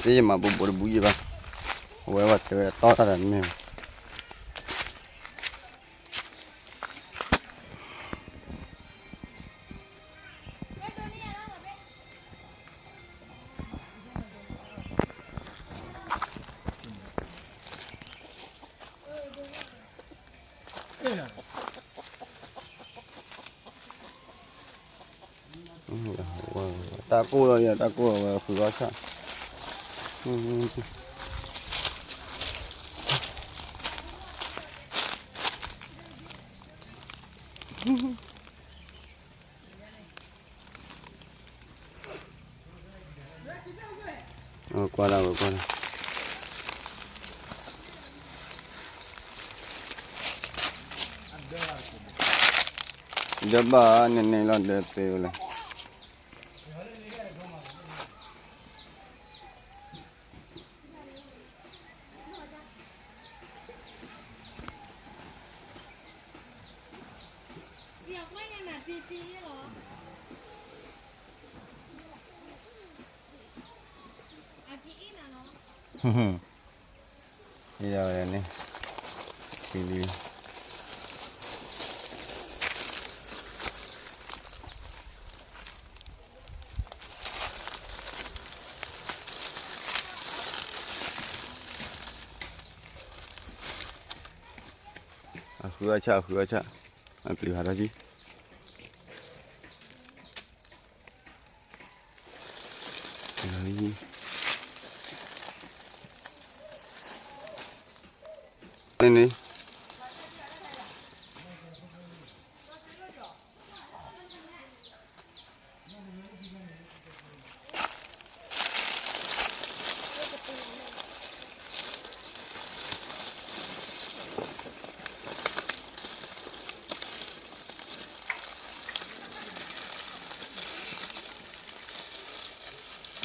သ့ၣ်ယမၤဘိးဘိးတဘုယံၤဘၣ်, အဝဲဘၣ်တဲဝဲအတီၢ်တၢ်တမ့ၢ်ဘၣ်. တၢ်ကိၢ်လီၤယၤ တၢ်ကိၢ်လီၤဝဲဃုအီၣ်ဆၣ်, ကွၢ်ဒၣ်ဝဲကွၢ်ဒၣ်, ဒၢဘၣ်နန့ၣ်လီၤဒၢသ့ဝဲလဲၣ်. ယဝဲန့ၣ်, အဃုအီၣ်ဆၣ် အဃုအီၣ်ဆၣ်, အပျံၤဟးထီၣ်ကံ န့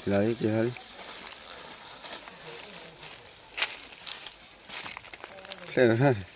ၣ် လီၤလံ က့ၤလီၤလံ, ဖျဲၣ်လီၤ